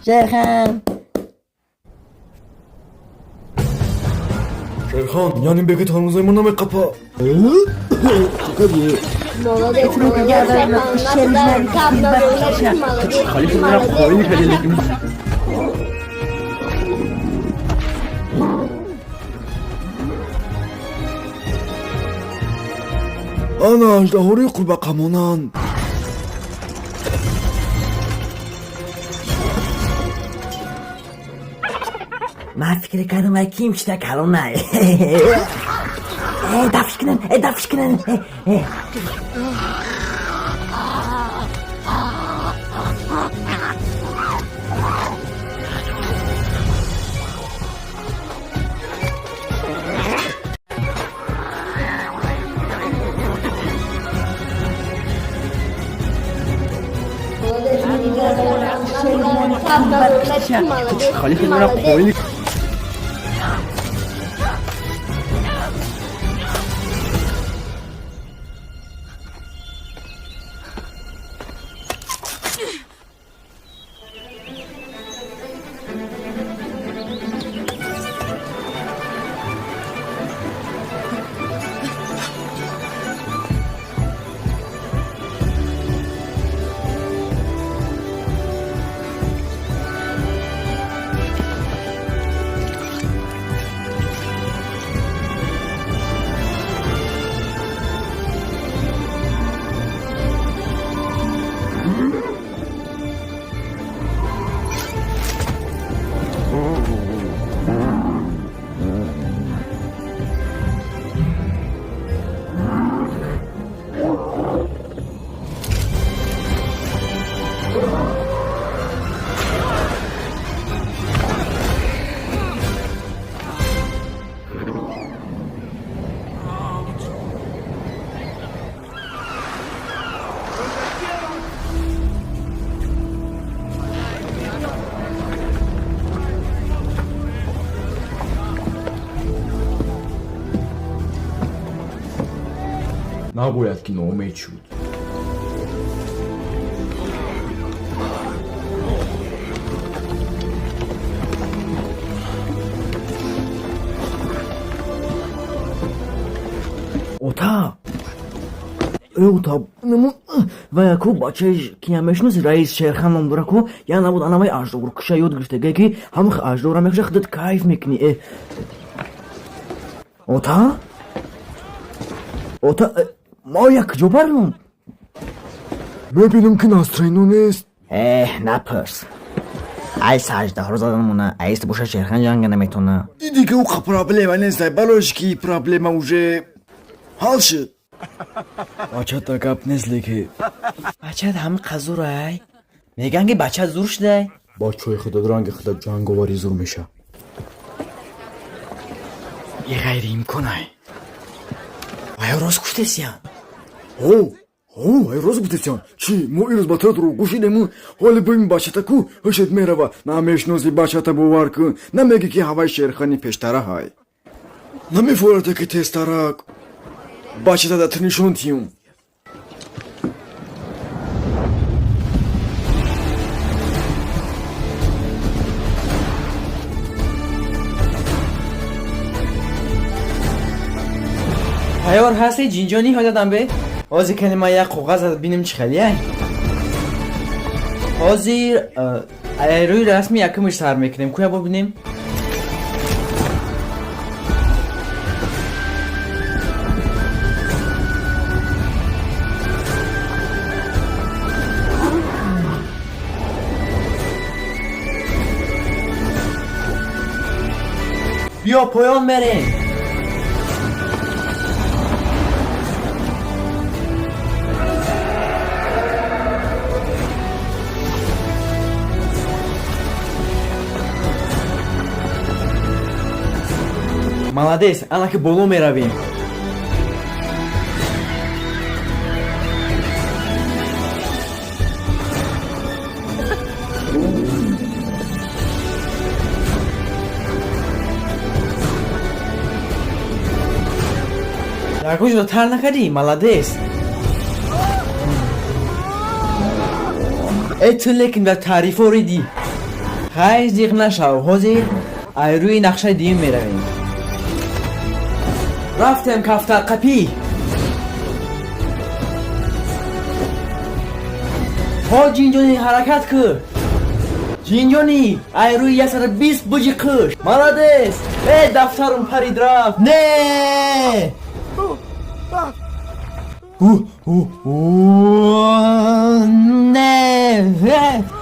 Шерхан. Шерхан, яъне беги тармозои мо намеқапа. Молодец, молодец, Шерхан. Молодец, молодец. Ана аждаҳорои қурбақамонанд. Ман фикр кардам, вай ким чита калонай. Дафш кунен, дафш кунен. Молодец, молодец. Набояд ки ноумед шуд. Ота. Ота, вай ку бачаи кия мешноси, раис Шерхан ном дора ку, я набуд ана вай аждор куша ёд гирифта, ки ҳамах аждора мекуша, худат кайф мекунӣ. Ота? Ота, мо як куҷо барем? Мебинам, ки настроено нест. Эҳ, напурс. Ай саждаҳоро заданмона, айст боша, Шерхан ҷанга наметона. И дига уқа проблема нест, барош ки проблема уже ҳал шуд. Бачата гап нест, леки Бачат ҳама қазурай. Меган ки бача зур шудай. Бачаи худат ранги худат ҷанговари зур меша. И ғайриимконай. Вая рост гуфтесиян. О, о, ай рост гуфтесиян. Чӣ, мо ирӯз ба тра дурӯғгӯ шидему, ҳоли бибин бачата ку ҳушет мерава. Намешноси бачата, бовар кун. Намегӣ, ки ҳаваи Шерхани пештара ҳай. Намефората, ки тезтарак бачата да ту нишон тиюм. Тайёр ҳасти, ҷинҷони ҳозир бе? Ҳозир кани ман як коғаз бинем, чӣ хелияй. Ҳозир рӯи расми якумиш сар мекунем. Куя бибинем. Биё, поён мерем. Молодец, ана ки боло меравем. Ягон тар накардӣ, молодец. Э, ту лекин дар таърифо ридӣ. Хай, зиқ нашав, ҳозир ай рӯи нақшаи дуюм меравем. Рафтем, кафтар қапӣ. Ҳо, ҷинҷонӣ, ҳаракат кӯ. Ҷинҷонӣ, ай рӯи 120 буҷи қуш. Молодец! Э, дафтарум парид, рафт. Не! Не!